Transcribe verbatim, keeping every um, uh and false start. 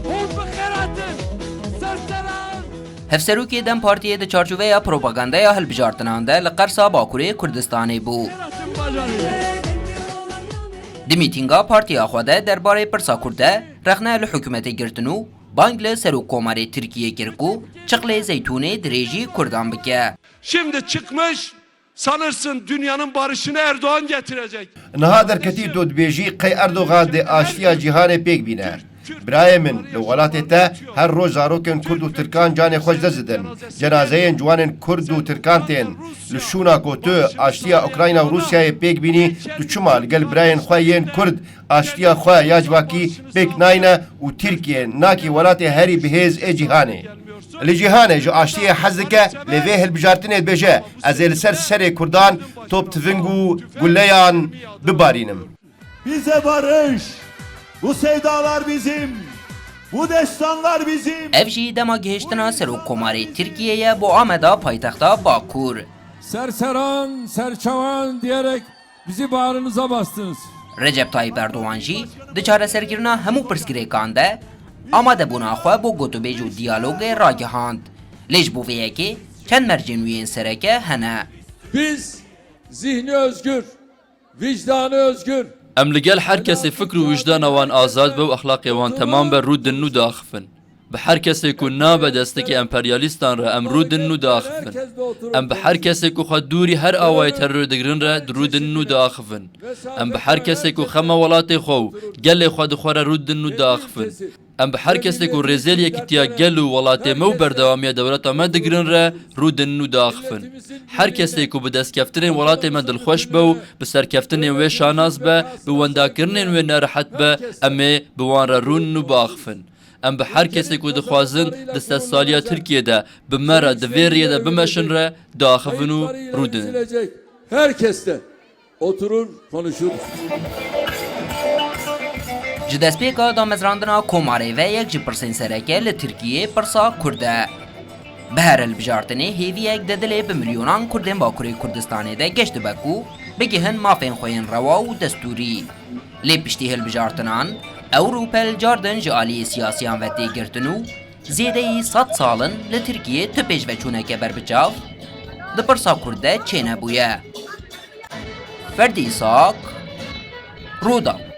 Hûn bi xêr hatin! Ser seran! Hevserokê DEM Partiyê di çarçoveya propagandaya hilbijartinan de li qersa Bakurê Kurdistanê bû. Di mîtînga partiya xwe de derbarê pirsa Kurd de rexne li hikûmetê girtin û bang li Serokkomarê Tirkiyê kir ku çiqlê zeytûnê dirêjî Kurdan bike. Şimdi çıkmış, sanırsın dünyanın barışını Erdoğan getirecek. Niha derketî tu dibêjî qey Erdogan dê aştiya cîhanê pêk bîne. Birayê min, li welatê te her roj zarokên Kurd û Tirkan canê xwe ji dest didin. Cenazeyên ciwanên Kurd û Tirkan tên. Li şûna ku tu aştiya Ukrayna û Rûsyayê pêk bînî, tu çima li gel birayên xwe yên Kurd aştiya xwe ya civakî pêk nayne û Tirkiye nakî welatê herî bihêz ê cîhanê? Li cîhanê ji aştiyê hez dike, lê vê hilbijartinê dibêje, ez ê li ser serê Kurdan top tiving û guleyan bibarînim. Bize barış, bu sevdalar bizim, bu destanlar bizim. Ev jî dema gihiştina Serokkomarê Tirkiyê ye bo Ameda, paytexta Bakur. Serseran, serçawan diyerek bizi bağrınıza bastınız. Recep Tayyip Erdoğan jî di çareserkirina hemû pirsgirêkan de amadebûna xwe bo gotûbêj û diyalogê ragihand. Lê ji bo vê yekê çend mercên wî yên sereke hene. Biz zihni özgür, vicdanı özgür. Em li gel her kesê fikr û wijdana wan azad be û exlaqê wan temam be, rû din û diaxifin. Bi her kesê ku nabe destekê emperyalîstan re, em rû din û diaxifin. Em bi her kesê ku xwe dûrî her awayê terorê digirin re, rû din û diaxifin. Em bi her kesê ku xema welatê xwe û gelê xwe dixwe re, rû din û diaxifin. Em bi her kesê ku rêzê li yekîtiya gel û welatê me û berdewamiya dewleta me digirin re, rû din û diaxifin. Her kesê ku bi destkeftînên welatê me dilxweş be û bi serkeftinên wê şanaz be, bi wendakirinên wê nerehet be, em ê bi wan re rûnin û biaxifin. Em bi her kesê ku dixwazin di sedsaliya Tirkiyê de bi me re di vê riyê de bimeşin re diaxivin û rûdinin. Her kes de oturur, konuşuruz. Ji destpêka damezrandina komarê ve yek ji pirsên sereke li Tirkiyê pirsa Kurd e. Bi her hilbijartinê hêviyek di dilê bi milyonan Kurdên Bakurê Kurdistanê de geş dibe ku bigihin mafên xwe yên rewa û destûrî. Lê piştî hilbijartinan, ew rûpel cardin ji aliyê siyasiyan ve tê girtin û zêdeyî sed sal in li Tirkiyê tu pêşveçûneke berbiçav di pirsa Kurd de çênebûye. Ferdî Îsak, Rûdawê.